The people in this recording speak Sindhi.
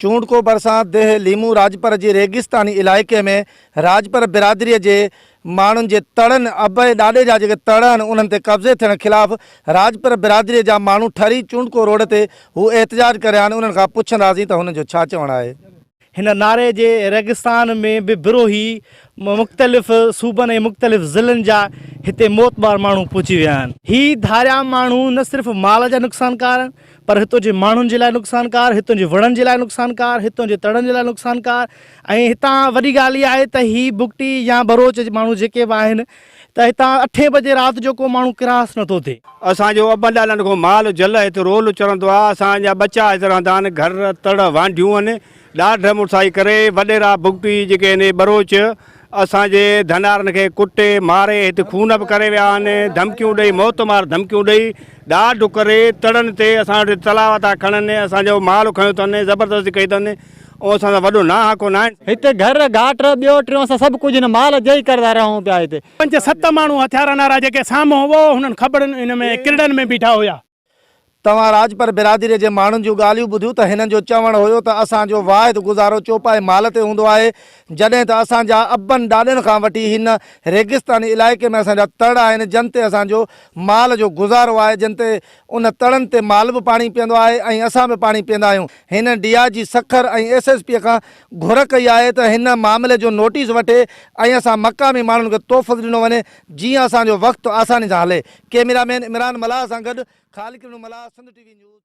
چونڊڪو ڀرسان ديهه ليمون راڄپر جي ريگستاني علائقي ۾ راڄپر برادريء جي ماڻهن جي تڙن ابي ڏاڏي جا جيڪي تڙ آهن انهن تي قبضي ٿيڻ خلاف راڄپر برادريء جا ماڻهو ٺري چونڊڪو روڊ تي هو احتجاج ڪري رهيا آهن انهن کان پڇنداسين ته هنن جو ڇا چوڻ آهي. هن ناري جي ريگستان ۾ به بروهي مختلف صوبن ۽ مختلف ضلعن جا هتي موتبار ماڻهو پهچي ويا آهن. هي ڌاريا ماڻهو نه صرف مال جا نقصانڪار آهن پر هتو جي ماڻهن جي لاء نقصانڪار، هتو جي وڻن جي لاء نقصانڪار، هتو جي تڙن جي لاء نقصانڪار ۽ هتان وڏي ڳالهه اها آهي ته هي بگٽي يا ٻروچ ماڻهو جيڪي به آهن ته هتان اٺين بجي رات جو ڪو ماڻهو ڪراس نٿو ٿئي. اسان جو ابن ڏاڏن کان مال جل هت رول چرندو آ، اسان جا ٻچا هت رهندا آهن، گهر تڙ وانڍيون آهن، ڏاڍ مڙسائي ڪري وڏيرا بگٽي جيڪي آهن ٻروچ اسان جي ڌنارن کي ڪٽي ماري هت خون به ڪري ويا آهن، ڌمڪيون ڏئي موت مار ڌمڪيون ڏئي ڏاڍ ڪري تڙن تي اسان وٽ تلاء ٿا کڻن، اسان جو مال کنيو اٿن، زبردستي ڪئي اٿن. او اسان سان وڏو ناحق ناهن. هتي گهر گهاٽ ٻيو ٽيون اسان سڀ ڪجهه هن مال جي ئي ڪردا رهون پيا هتي. پنج ست ماڻهو هٿيارن وارا جيڪي سامهون هئو هنن کٻڙن ان ۾ ڪرڙن ۾ بيٺا هيا. توهان راڄپر برادريء جي ماڻهن جون ڳالهيون ٻڌيون ته هنن جو چوڻ هيو ته اسان جو واحد گذارو چوپائي مال تي هوندو آهي جڏهن ته اسان جا ابن ڏاڏن کان وٺي هن ريگستاني علائقي ۾ اسان جا تڙ آهن جن تي اسان جو مال جو گذارو آهي جن تي ان تڙن تي مال به پاڻي پيئندو آهي ۽ اسان به پاڻي پيئندا آهيون. هن D I G Sukkur ۽ S S P کان گهر ڪئي آهي ته هن معاملي جو نوٽيس وٺي ۽ اسان مقامي ماڻهن کي تحفظ ڏنو وڃي جيئن اسان جو وقت آساني سان هلي. ڪئميرا مين عمران ملاح سان گڏ Khaliq Dino Mallah, Sindh T V news.